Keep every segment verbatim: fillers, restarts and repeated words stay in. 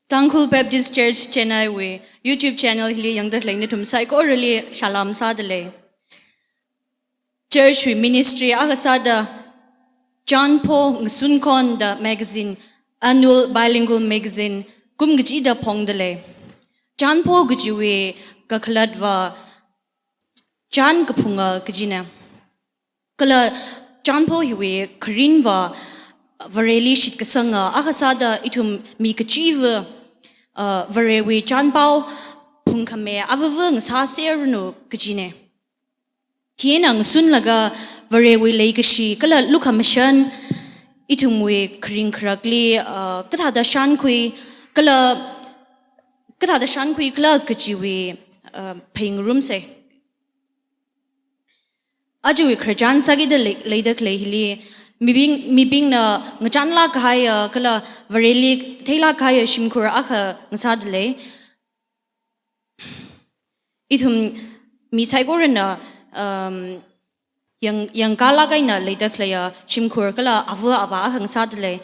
Tangkhul Baptist Church Chennai wui YouTube channel hili yangda khalei nathum saikorali salam sādalei. Church wui ministry akha sāda Chānpho Ngasun Khon da magazine, annual bilingual magazine, kum kachida phongdalei. Chānpho kajiwui kakhalatva chān kaphunga kajina. Kala Chānpho hiwui kharinva Vareli shitkasanga akha sāda ithum mi kachiva, uh, Varewui chānpao phungkhami avava ngasāserranu kajina. Hina ngasunlaga Varewui leikashi kala lukhamashan ithumwui kharing kharakli, uh, kathāda shānkhui kala, kathāda shānkhui kala kajiwui, uh, phāngarumsa. Ajawui khararchan sākida lei-, leida khalei hili, mibing, mibingna ngachānlāk kahaiya kala Vareli theilāk kahaiya shimkhur akha ngasādalei. Ithum mi saikorana, um, yang, yangkalāk eina leida khaleiya shimkhur kala ava avā akha ngasādalei.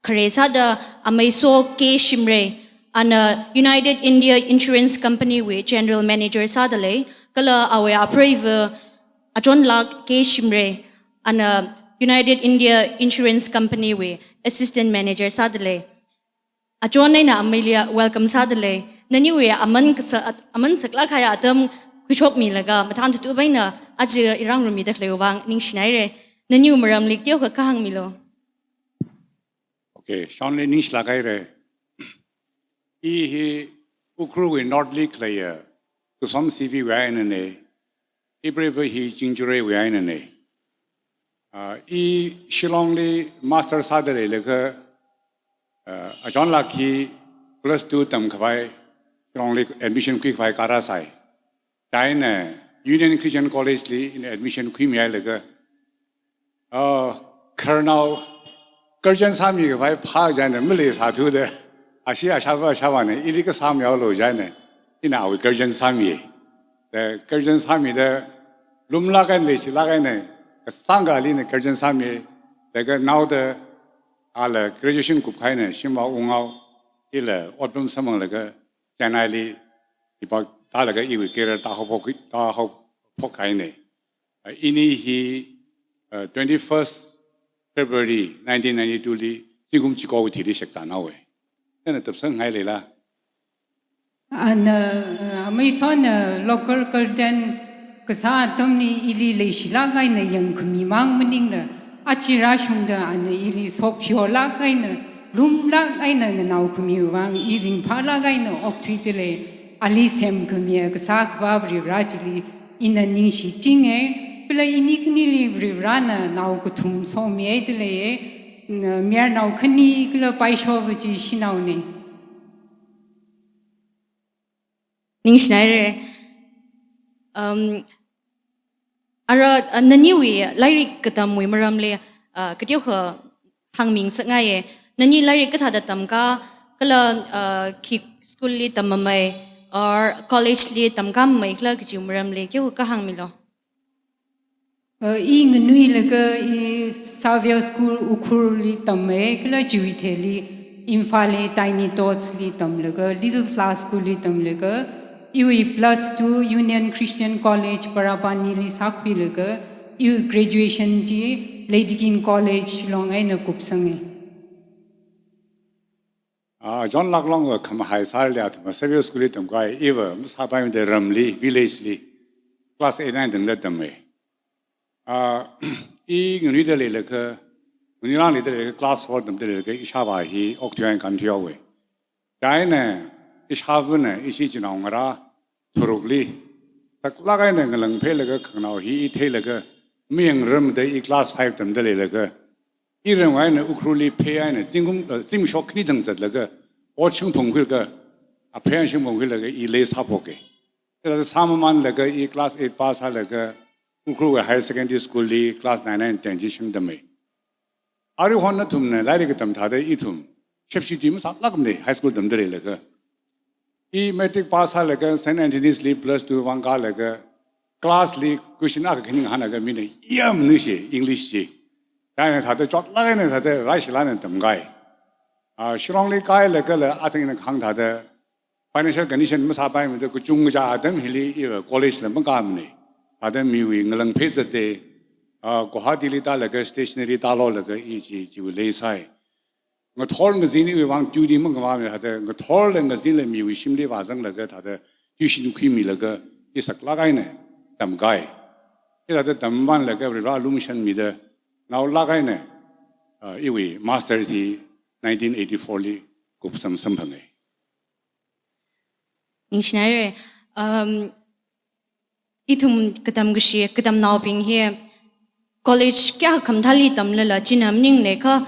Khare sāda Ameiso K Shimray, ana United India Insurance Company wui General Manager sādalei, kala awui apreiva Achonlak K Shimray, ana United India Insurance Company wui Assistant Manager sādalei. Achon eina ameili welcome sādalei. Naniwui aman kasa-, aman saklāk kahaiya atam khuishokmilaga mathān thutup eina aja irangrumida khaleiwui vang ningshinaira. Naniwui maramli teokha kahāng milu. Okay, shonli ningshilāk haira. I hi Ukhrulwui North li khaleiya Tusom C V wui ainana. Ipreiva hi Chingjarouwui ainana. Ah, i Shillongli master sāda leilakha, ah, Achonlak hi plus two tamkhavai Shillongli admission khuikhavai kara sai. Chieina Union Christian College li ina admission khuimihailaga, ah, khararnao guardian sāmikhavai phā chieina maleisāthuda, ashi ashava ashavana ili kasāmihaolu chieina, ina awui guardian sāmi. Da guardian sāmida lumlāk eina leishilāk eina kasāngkha alina guardian sāmi, laga naoda ala graduation kupkahaina shimva ungao, ila otram samphanglaga Chennai li ipak tālaga iwui career tāhaophok, tāhaophokkahaina. Uh, ini hi, uh, twenty-first February nineteen ninety-two li zingkum chiko thili shakzan haowa. Nana tapsang ngai leila? Ana, uh, Ameiso na local guardian kasā atamli ili leishilāk eina yangkhami mang maningla, aja rāshungda ana ili sokpheolāk eina, lumlāk eina nganāokhamiwui vang i ringphālāk eina okthuidalei. Ali semkhami kasā Akhava Varivarā chili ina ningshichinga, kala ini khanili Varivarāna nao kathum somihaidalei, na, mayarnao khani kala paishova chi shanaona. Ningshinaira. Um, ara, uh, naniwui lairik katamwui maramli, uh, kateokha hāngmingasakngaiya. Nani lairik kathāda tamka, kala, uh, khi school li tammamei, or college li tamkamamei khala kajiwui maramli teokha kahāng milu. Uh, i nganuilaga i Xavier School Ukhrul li tammei, kala chiwui thili Imphal li Tiny Tots li tamlaga, Little Flower School li tamlaga, iwui plus two Union Christian College Parapani li sākhuilaga, iwui graduation chi Lady King College Shillong eina kupsanga. Ah, Chonlak Longva khamahai sārali athumva Xavier School li tamkahai, iva masāpaimada ramli, village li, class eight nine tangda tammei. Ah, i nganuida leilakha, nganuilāk leida leilakha, class four tamda leilakha, ishāvā hi okthui eina kānthuihaowa. Chieina ishāvana ishi chinaongarā tharukli, saklāk eina ngalāngphailaga khanganao hi i theilaga, mayangrarmada i class five tamda leilakha, iram eina Ukhrulli phei eina zingkum, uh, zingkum shok khani thang zatlaga, ot shingphung khuilaga, aphei shingphung khuilaga i lei sāphoka. Ila sāmamanlaga i class eight pass sālaga, Ukhrulwui Higher Secondary School li class nine and ten chi shingtammei. Aruihon nathumna lairik katam thāda ithum shepshi tui masālākmana, high school tamda leilakha. I matric pass sālaga Saint Anthony's li plus two vang kālaga, class li question akha khani ngahānlaga mina yamnushi English chi. Chieina thāda chotlāk eina thāda vaishilāk eina tamkahai. Ah, Shillongli kailaga la athang ina kahāng thāda financial condition masāpaimada kachungkha atam hili iva college la makāmana. Thāda miwui ngalāng phei zatda, ah, Guwahatili tālaga stationery tālolaga i chi, chiwui leisai. Ngathor ngazin iwui vang duty mangavāmana thāda ngathorla ngazinla miwui shimli vāzanglaga thāda tuition khuimilaga i saklāk eina tamkahai. I thāda tamvānlaga Varivara lukhamashan mida naolāk eina, ah, iwui master chi nineteen eighty-four li kupsam samphanga. Ningshinaira, um, ithum katam kashi, katamnaobing hi college kayākha mathāli tamlala, china maningla kha,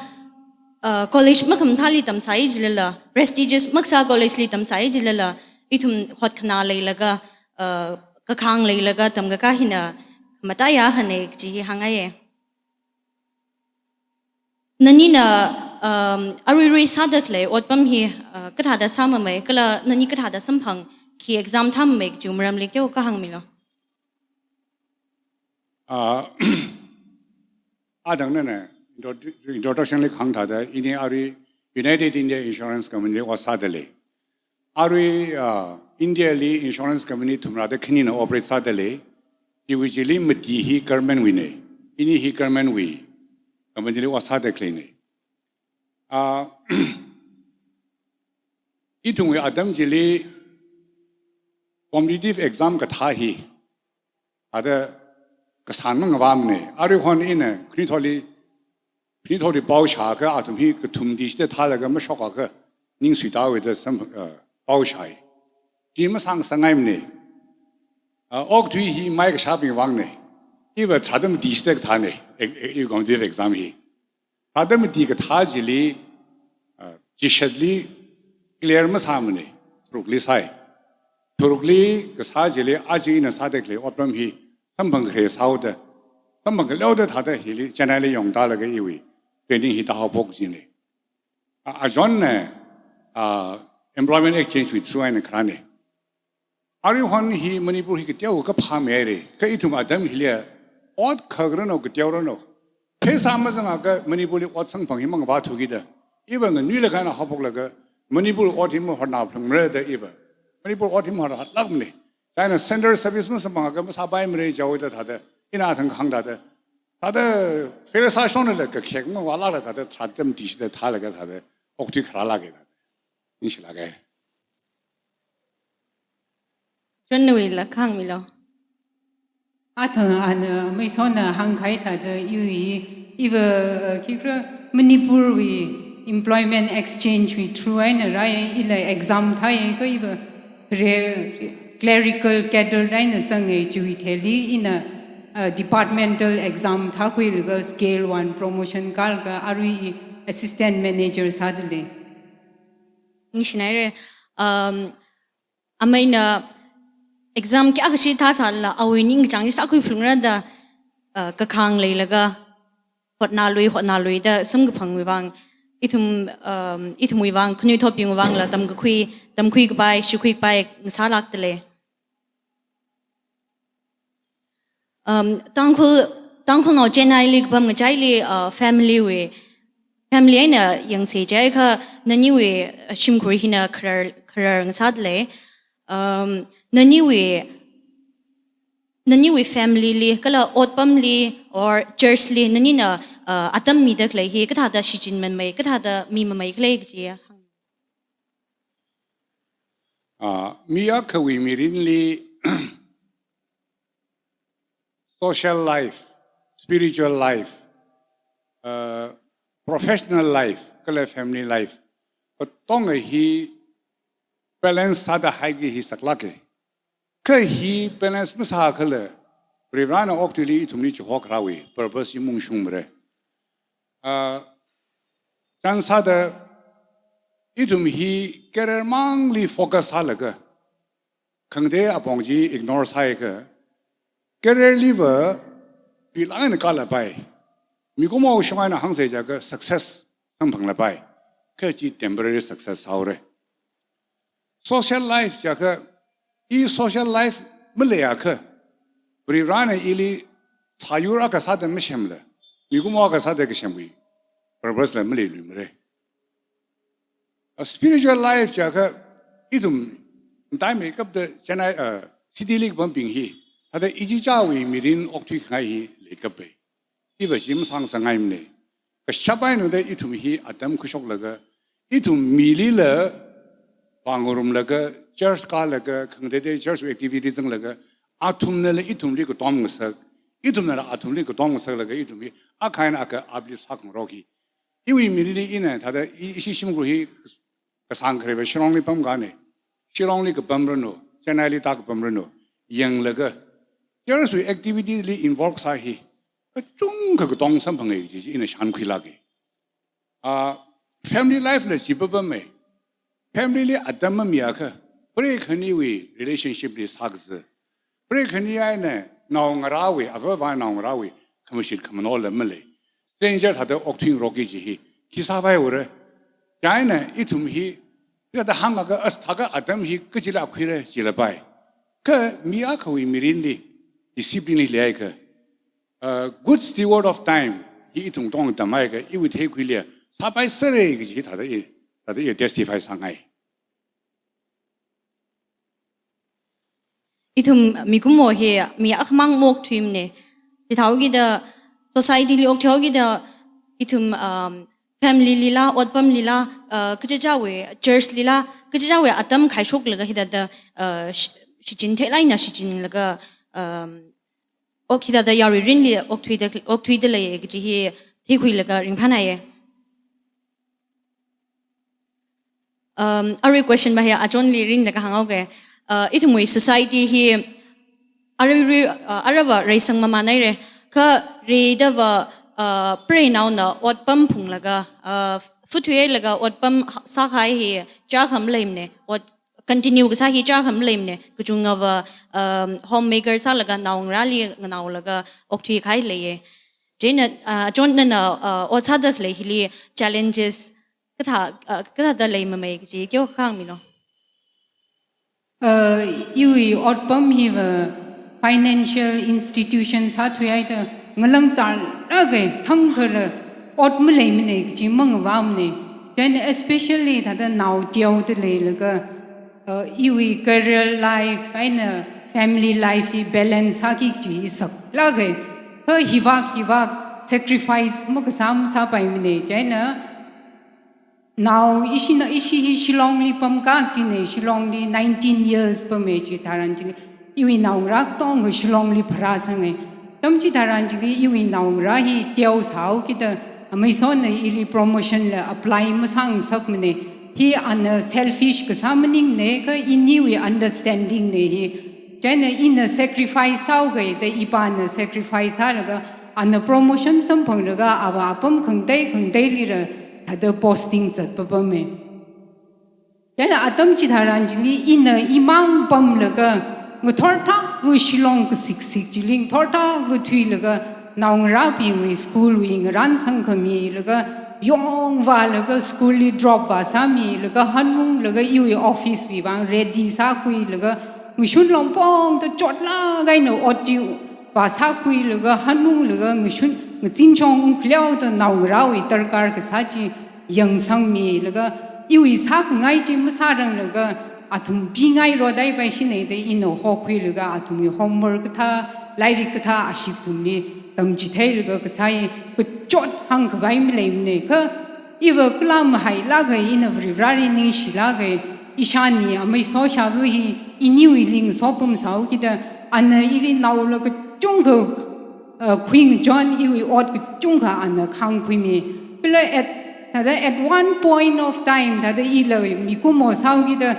uh, college makhamathāli tamsai jilala, prestigious makasā college li tamsai jilala, ithum hotkhanā leilaga, uh, kakhāng leilaga tamkakā hina khamataiya hānga kaji hi hāngngaiya. Nanina, um, aruirui sāda khalei otpam hi, uh, kathāda sāmamei, kala nani kathāda samphang, khi exam thāmamei kaji maramli teokha hāngmilu. Ah, athang nana intro-, introduction li kahāng thāda, ini arui United India Insurance Company li ot sāda lei. Arui, ah, India li insurance company thumrada khanina operate sāda lei. Chiwui chili mati hi government wuina. Ini hi government wui company li ot sāda khaleina. Ah, ithumwui atam chili competitive exam kathā hi thāda kasān mangavāmana. Aruihon ina khanuithotli, khanuithotli pao shākha athum hi kathum tishida thālaga mashokakha ning suitāhaowa da sam, uh, pao shāi. Chi masāngasakngaimana. Uh, okathui hi mai kashābing vangna. Iva thāda mati shida kathāna, e, e, i competitive exam hi. Thāda mati kathā chili, ah, chishatli clear masāmana, tharukli sāi. Tharukli kasā chili aja ina sāda khalei otpam hi samphang khare sāhaoda, samphang khaleoda thāda hili Chennai li yangtālaga iwui training hi tāhaophok kajina. Ah, achonna, ah, employment exchange wui through eina kharāna. Aruihon hi Manipur hi kateokha phāmeira, kha ithum atam hili ot khakarano kateorano. Pheisā mazangakha Manipur li ot samphang hi mangavāthukida. Iva nganuilakha eina haophoklaga Manipur ot hi mahotnā phalungmara da iva. Manipur ot hi mahotnālākmana. China central service masamphangakha masāpaimara jihaoda thāda. Ina athang kahāng thāda. Thāda fail sāshonlala kakhek mavālākla thāda thāda mati shida thālaga thāda okathui kharālāka thāda. Ningshilāka. Ranwui la hāngmilu. Athang ana Maisona hāngkahai thāda iwui, iva, uh, khikha Manipur wui employment exchange wui through eina rāi, ila exam thāi kha iva re-, clerical cadre eina zangngai chiwui thili ina, uh, departmental exam thākhuilaga scale one promotion kālaga arui assistant manager sāda lei. Ningshinaira, um, ameina exam kayākha shi thāsālala awui ningkachāng chi sākhui phalungra da, uh, kakhāng leilaga hotnālui, hotnālui da samkaphangwui vang, ithum, um, ithumwui vang, khanuithotbingwui vangla tamkakhui, tamkhuikapai, shikhuikapai ngasālākda lei. Um, Tangkhul, Tangkhulnao Chennai li kapam ngachaili, uh, family wui, family eina yangsa jiakha naniwui, uh, shimkhur hina kharar, kharar ngasāda lei. Um, naniwui, naniwui family li, kala otpamli, or church li, nanina, uh, atam mida khalei hi, kathāda shichinmamei, kathāda mimamei khalei kaji. Ah, mi akhawui mirinli social life, spiritual life, uh, professional life, kala family life, katonga hi balance sāda haiki hi saklāka. Kha hi balance masākhala, Varivarana okathuili ithumli chihokharāwui purpose hi maungshungmara. Ah, chānsāda ithum hi career mangli focus sālaga, khangatei apong chi ignore sāakha, career liva tuilāk eina kālapai. Mikumo shong eina hāngsa jiakha success samphanglapai. Kha chi temporary success sāhaora. Social life jiakha, i social life maleiakha, Varivarana ili sāyur akha sāda masemla, mikumo akha sāda kasemwui purpose la maleiluimara. A spiritual life jiakha ithum mataimei kapda Chennai, uh, city li kapambing hi, thāda ichichāwui mirin okthui khangai hi leikapai. Iva chi masāngasakngaimana. Kashap eina da ithum hi atam khuishoklaga, ithum milila vāngarumlaga, church kālaga, khangateitei church activity zanglaga, athumnala ithumli katom ngasak, ithumnala athumli katom ngasaklaga ithum hi akha eina akha uplift sākhangarok hi. Iwui mirinli ina thāda i, ishi shimkhur hi kasāng khareva Shillongli pamkahai. Shillongli kapam ranu, Chennai li tākapam ranu, yanglaga, church wui activity li involve sā hi kachungkha katong samphangai kaji chi ina shānkhuilāka. Ah, family life la chi papamei. Family li atam mamiakha, pare khaniwui relationship li sākazā. Pare khani eina naongarāwui, avāva naongarāwui khamashit khamanola malei. Stranger thāda okthuingarok kaji hi khi sāpai ura. Chieina ithum hi, thāda hāngakha as thākha atam hi kachila khuira jilapai. Kha mi akhawui mirinli discipline hi leihaiakha, uh, good steward of time hi ithum tongda tamhaiakha, iwui theikhuili sāpaisera kaji hi thāda i, thāda i testify sāngai. Ithum mikumo hi mi akhamang maokthuimana. Chithāhaokida society li okthuihaokida ithum, um, family lila, otpamlila, uh, kachichāwui church lila, kachichāwui atam khaishoklaga hithāda, uh, shi-, shichin theilaina shichinlaga, um, ok hithāda yarui mirinli okthuida, okthuida lei kaji hi theikhuilaga ringphānaiya. Um, arui question va hi achonli ringda kahānghaoka. Uh, ithumwui society hi arui, uh, aruiva reisang mamānhaira. Kha reidava, uh, preinaona otpam phunglaga, uh, futhuilaga otpam ha-, sākahai hi chākha maleimana. Ot continue kasā hi chākha maleimana. Kachungava, um, homemaker sālaga naongarāli nganaolaga okthuikahai leiya. Chieina, uh, achon nana, uh, ot sāda khalei hili challenges kathā, uh, kathāda leimamei kaji kyo khangmilo. Uh, iwui otpam hiva financial institution sāthuihaida ngalāng zārlaga thangkhala ot maleimana kaji mangavāmana. Chieina especially thāda nao teoda leilaga, uh, iwui career life eina family life hi balance sāki kaji hi saklāka. Kha hivāk hivāk sacrifice makasā masāpaimana. Chieina nao ishina, ishi hi Shillongli pamkahai kajina, Shillongli nineteen years pamhai chitharan chili, iwui naongarā katongkha Shillongli pharāsanghai. Atam chitharan chili iwui naongarā hi teosāhaokida, amaisona ili promotion la apply masāngasakmana. Hi ana selfish kasā maningmana, kha iniwui understanding na hi. Chieina ina sacrifice sāhaoka da ipāna sacrifice sālaga, ana promotion samphanglaga, ava apam khangatei khangateilila thāda posting zat papamhai. Chieina atam chitharan chili ina imang pamlaga, ngathor thak gu Shillong kasiksik chili ngathor thak gu thuilaga, naongarābingwui school wui ngarān sangkhamilaga, yongvālaga school li drop vāsāmilaga, hanunglaga iwui office wui vang ready sākhuilaga, ngashun longpongda chotlāk eina ot chi vāsākhuilaga, hanunglaga ngashun ngazin chong ungkleoda naongarāwui darkar kasā chi yangsangmilaga, iwui sākhangai chi masāranglaga, athum pingairot dai paishina da ina hokhuilaga, athumwui homework kathā, lairik kathā ashik athumli tamchitheilaga kasā hi kachot hāngkhavai maleimana. Kha iva kala mahailāka, ina Varivarali ningshilāka, ishāni ameiso shāva hi iniwuili ngasopam sāhaokida, ana ili naola kachungkha, uh, khuingachon, iwui ot kachungkha ana khāngkhuimi. Kala at, thāda at one point of time, thāda ila mikumo sāhaokida,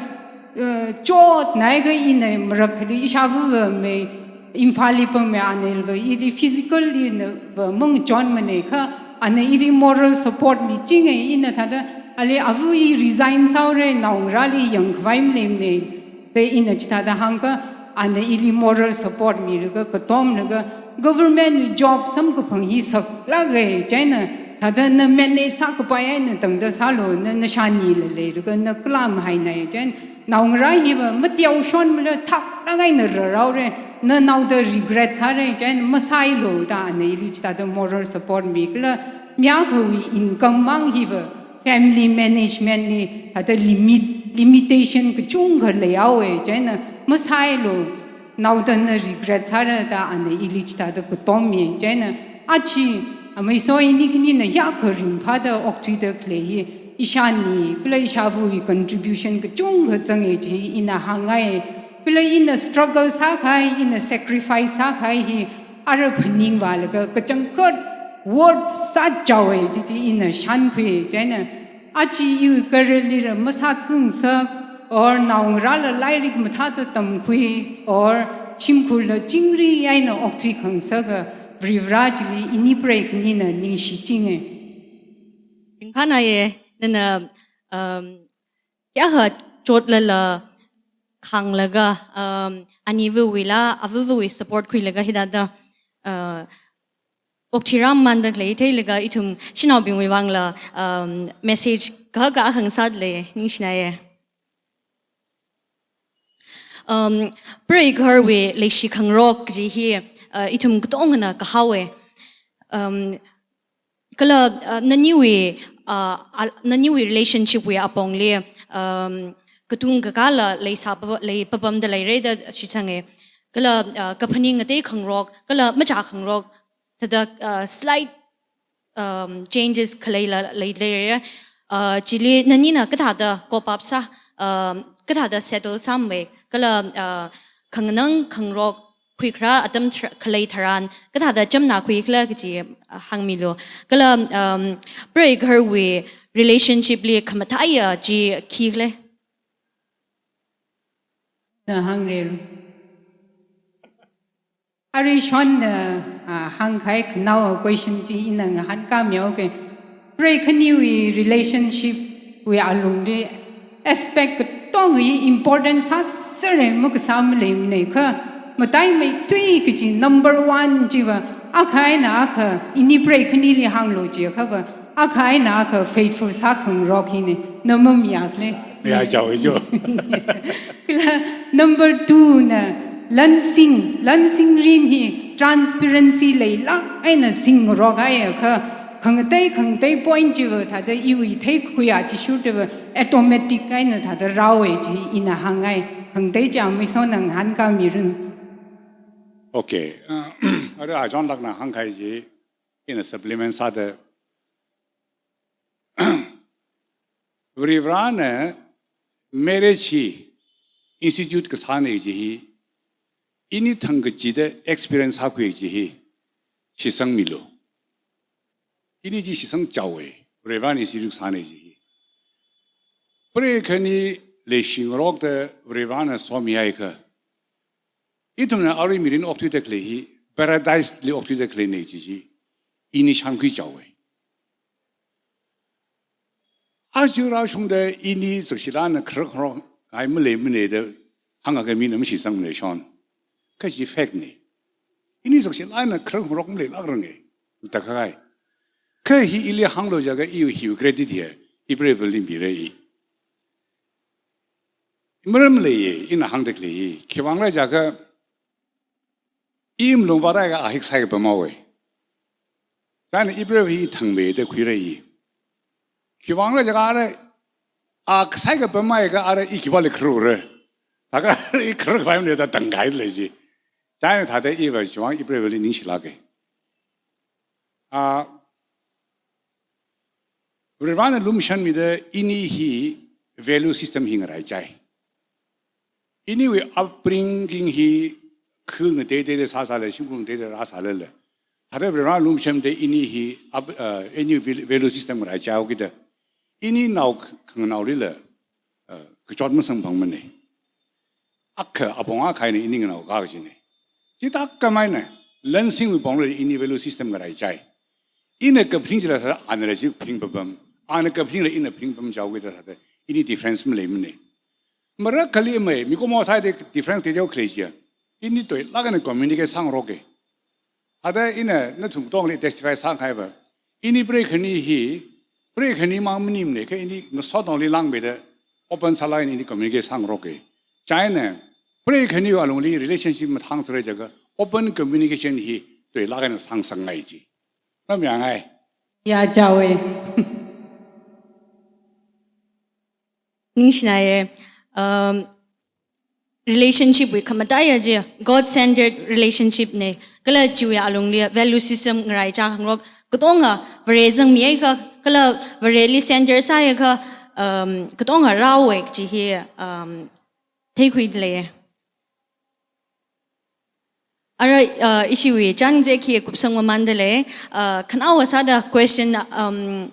uh, chotnaiakha ina marakhali ishāvava mei Imphalli pamhai, anava ili physically nava mangachonmana, kha ana ili moral support michinga. Ina thāda ali ava i resign sāhaora, naongarāli yangkhavai maleimana da ina chithāda hāngakha, ana ili moral support milaga katomlaga, government job samkaphang hi saklāka. Chieina thāda na manage sākapai eina tangda sālu, na, nashānila leilaga na kala mahaina. Chieina naongarā hiva mateoshonmala, thaklāk eina rarhaora, nanaoda regret sāra, chieina masāilu da ana ili chithāda moral support mi. Kala mi akhawui income mang hiva family management li hada limit, limitation kachungkha leihaowa, chieina masāilu, naoda na regret sāra da ana ili chithāda katomi, chieina aja, amei so ini khanina yākha ringphāda okthuida khalei hi, ishāna, kala ishāvawui contribution kachungkha zanga chi ina hāngngai, kala ina struggle sākahai, ina sacrifice sākahai hi, ara phaningvālaga kachangkhat worth sāchaowa chi chi ina shānkhui, chieina aja iwui karali ra masāzangsak, or naongarāla lairik mathāda tamkhui, or shimkhurla chingri eina okthui khangasaka Varivarā chili ini preikanina ningshichinga. Ringphānāya, nana, um, kayākha chotlala khānglaga, um, aniwuila, avawui support khuilaga hithāda, uh, okthuirāmmanda khalei theilaga ithum shanaobingwui vangla, um, message kahaka akha ngasāda lei, ningshinaya. Um, preigahar wui leishi khangarok kaji hi, uh, ithum katongana kahaowa. Um, kala, uh, naniwui, uh, al-, naniwui relationship wui apongli, um, katung kakāla leisā papa-, leipapamda leira da shitsanga. Kala, uh, kaphaning ngatei khangarok, kala machā khangarok, thāda, uh, slight, um, changes khaleila leileira. Uh, chili nanina kathāda cope up sā, um, kathāda settle sāmei, kala, uh, khanganang khangarok khuikharā atam thar-, khalei tharan, kathāda chamna khuikhala kaji, uh, hāngmilu. Kala, um, preigahar wui relationship li khamathāya chi khikhala? Na hāngrelu. Arui shonna, ah, hāngkahai khanaowa question chi ina ngahānkāmihaoga. Preikhaniwui relationship wui alungli aspect katonga hi important sāsera makasā maleimana kha, mataimeithui kaji number one chiva, akha eina akha, ini preikhanili hānglu jiakhava, akha eina akha faithful sākhangarok hina, na mamayākhala? Mayāchaowa jo. Kala number two na lansing, lansing rin hi transparency leilāk eina singngarokhaiakha, khangatei khangatei point chiva thāda iwui theikakhui athishurda va automatic eina thāda rāhaowa chi ina hāngngai. Khangatei chi amei sona ngahānkāmiranu. Okay. Uh, arui John lakna hāngkahai chi ina supplement sāda, Varivarāna marriage hi institute kasāna kaji hi, ini thangkachida experience sākhui kaji hi shitsangmilu. Ini chi shitsangchaowa, Varivarāna institute kasāna kaji hi. Preikhani leishi ngarokda Varivarāna somihaiakha, ithumna arui mirin okthuida khalei hi, paradise li okthuida khaleina kaji chi ini shānkhuichaowa. Aja rāshungda ini zakshit eina kharak khangarokhai maleimana da hāngakha mina mashitsangmana shon. Kha chi fact na. Ini zakshit eina kharak khangarok maleilākranga, matakhai. Kha hi ili hānglu jiakha iwui hiwui credit hi, i preiva̱li mira i. Maram leiya, ina hāngda khalei hi. Khiwuivang jiakha, i malung vātaiakha a hi kasai kapam haowa. Chieina i preiva̱ hi thangmeida khuira i. Khiwuivang jiakha ara, a kasai kapam haiakha ara i khipāli kharukra. Thākha i kharakhavai maningda tangkahai lei chi. Chieina thāda iva chiwuivang i preiva̱li ningshilāka. Ah, Varivarāna lumashanmida ini hi value system hi ngaraichai. Iniwui upbringing hi kha ngateiteida sāsālala, shimkhur ngateiteida rāsālala, thāda Varivarāna lumashanmida ini hi up-, uh, ini val-, value system ngaraichai haokida, ini nao khanganaolila, uh, kachot masamphangmana. Akha apong akha eina ini nganao kachina. Chithākhamei eina, lansingwui pongli ini value system ngaraichai. Ina kaphaning chila thāda anala chi phaning papam, ana kaphaningla ina phaning papam jihaokida thāda ini difference maleimana. Marakhali mai, mikumo sāda difference teiteo khalei chiya, ini toilāk eina communicate sāngaroka. Thāda ina nathum katongli testify sākahaiva, ini preikhani hi, preikhani mang maningmana kha ini ngasotnaoli langmeida open sālāk eina ini communicate sāngaroka. Chieina, preikhaniwui alungli relationship mathāngsera jiakha open communication hi toilāk eina sāngasakngai chi. Mamayāngai. Yāchaowa. Ningshinaiye. Um, relationship wui khamataiya chi God centered relationship ne. Kala chiwui alungli value system ngaraicha khangarok katonga Vare zangmiakha, kala Vareli center sāakha, um, katonga rāhaowa kaji hi, um, theikhuida leiye. Ara, uh, ishiwui chānjam hi kupsang mamanda lei, uh, khanaowa sāda question, um,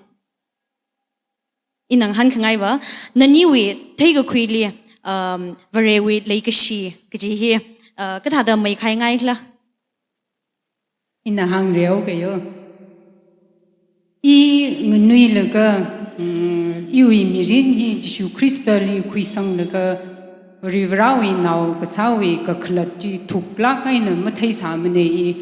ina ngahānkhangai va, naniwui theikakhuili, um, Varewui leikashi kaji hi, uh, kathāda meikhaingaikhala? Ina hāngreokayo. I nganuilaga, mm, iwui mirin hi Jishu Khristali khuisanglaga, Varivarawui nao kasāwui kakhalat chi thuklāk eina matheisāmana i.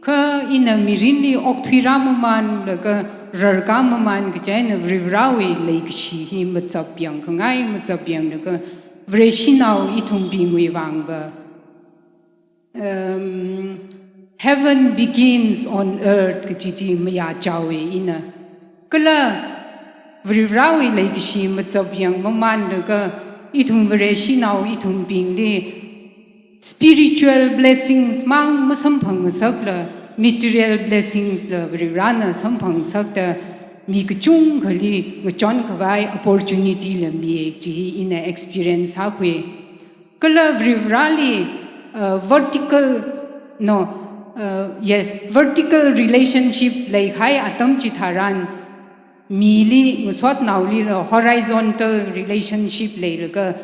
Kha ina mirinli okthuirā mamanlaga, rarkā maman kaji eina Varivarawui leikashi hi machapyangkhangai, machapyanglaga, Vareshinao ithumbingwui vang va, um, heaven begins on earth kaji chi mayāchaowa ina. Kala Varivarawui leikashi machapyang mamanlaga, ithum Vareshinao ithumbingli spiritual blessings mang masamphangngasakla, material blessings la Varivarana samphangngasakta, mi kachungkhali ngachonkhavai opportunity la miya kaji hi ina experience sākhui. Kala Varivarali, uh, vertical, no, uh, yes, vertical relationship leikahai atam chitharan, mili ngasotnaolila horizontal relationship leilaga,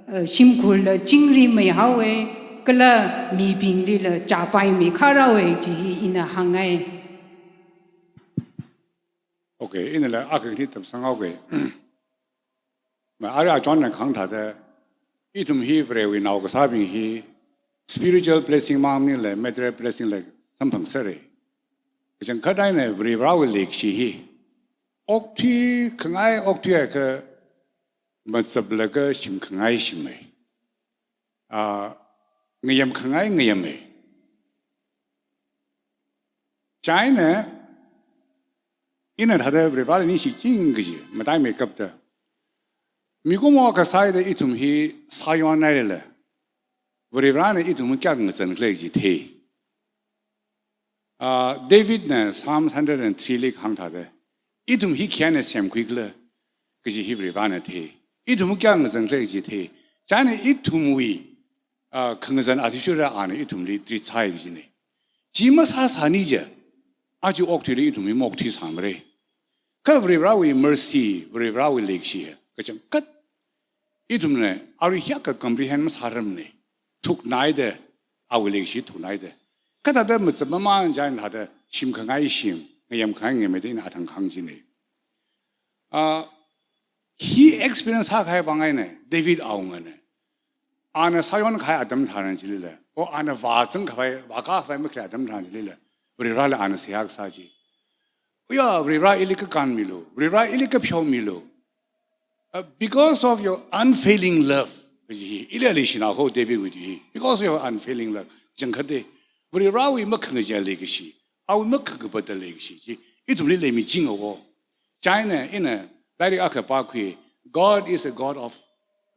uh, shimkhurla chingri meihaowa, kala mibinglila chāpai meikharāhaowa kaji hi ina hāngngai. Okay, inala akha khani tamsanghaoke. Ma ara Johnna kahāng thāda, ithum hi Varewui nao kasābing hi spiritual blessing mang maningla material blessing la samphangserra. Kachangkhat eina Varivarawui leikashi hi okthuikhangai okthuiakha, machaplaga shimkhangai shimma. Ah, ngayamkhangai ngayama. Chieina, ina thāda Varivarali ningshiching kaji mataimeikapta, mikumo kasāda ithum hi sāyonhailala, Varivarana ithum kayākha ngazankhala kaji thei. Ah, Davidna Psalms hundred and three li kahāng thāda, ithum hi khi eina semkhuikhala kaji hi Varivarana thei. Ithum kayākha ngazankhala kaji thei. Chieina ithumwui, ah, khangazan athishurda ana ithumli treat sāi kajina. Chi masāsāni chiakha, aja okathuili ithum hi maokthuisāmara. Kha Varivarawui mercy, Varivarawui leikashi hi kachangkhat ithumna arui hiyākha comprehend masārarmana. Thuknaida, awui leikashi thuknaida. Kathāda machap maman chieina thāda shimkhangai shim, ngayamkhangai ngayama da ina athang kahāng china. Ah, hi experience sākahai vang eina David awungana, ana sāyonkahai atam tharan chilila, o ana vāzangkhavai, vākākhavai makhalei atam tharan chilila, Varivarali ana seihā kasā chi. Oya, Varivara ili kakān milu, Varivara ili kapheomilu. Uh, because of your unfailing love, kaji hi, ili ali shina ho Davidwui tui hi. Because of your unfailing love, kachangkhatta, Varivarawui makhangachā leikashi, awui makhangapata leikashi chi ithumli leimichinga ho. Chieina ina lairik akha pākhui, God is a God of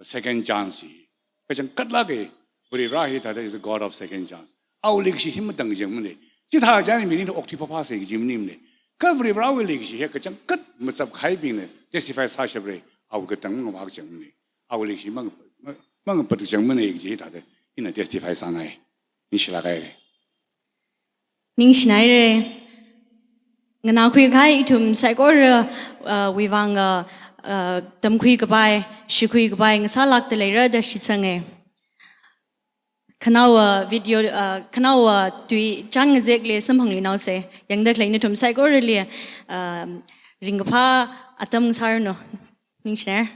second chance chi. Kachangkhatlāka, Varivara hi thāda is a God of second chance. Awui leikashi hi matangkachangmana. Chithā chieina mirin hi okthui phāphāsa kaji maningmana. Kha Varivarawui leikashi hi kachangkhat machapkahaibingna testify sāshapra, awui katang mangavākachangmana. Awui leikashi mang, mang, mangapatchangmana kaji thāda ina testify sāngai. Ningshilāk haira. Ningshinaira. Nganākhuikahai ithum saikora, uh, wuivang, uh, uh, tamkhuikapai, shikhuikapai ngasālākda leira da shitsanga. Khanaowa video, uh, khanaowa tui chān ngazekli samphangluinaosa. Yangda khalei nathum saikorali, uh, ringkaphā atam ngasāranu. Ningshinaira.